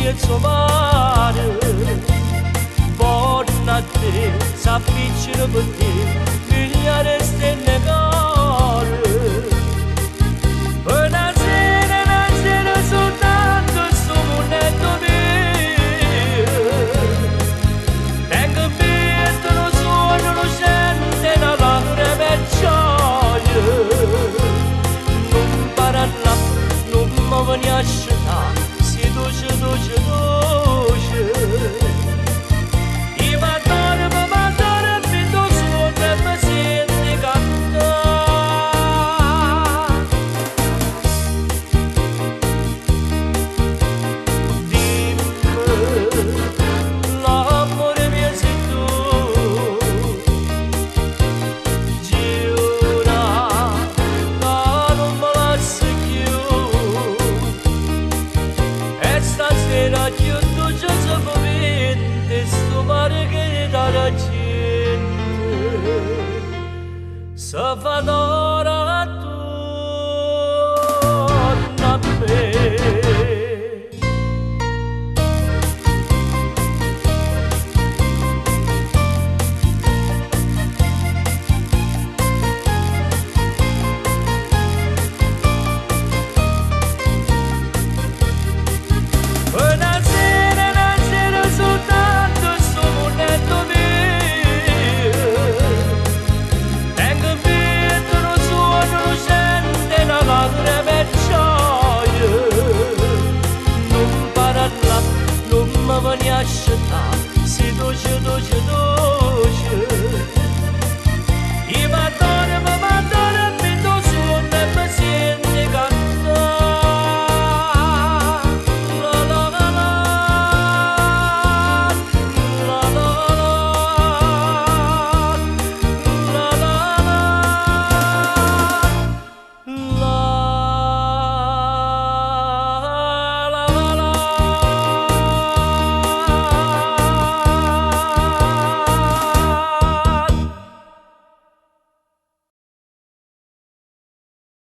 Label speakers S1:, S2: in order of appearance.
S1: 'mmiez'ô mare. Vonno a te, s'appicciano pe' te, migliare 'e stelle 'e core. Pe' na sera, na sera soltanto 'stu munno è d' 'o mio. Tengo 'mpietto nu suonno lucente, na lacrema 'e gioia. Nun parlà, nun me venì a scetà, si doce, doce, doce. I' m'addormo, m'addormo 'int' 'o suonno e me sento 'e cantà. Dimme, l'ammore mio si tu. Giura ca nun me lasse cchiù. E stasera cchiù doce se po' vede 'stu mare che d'argiento se fa d'oro.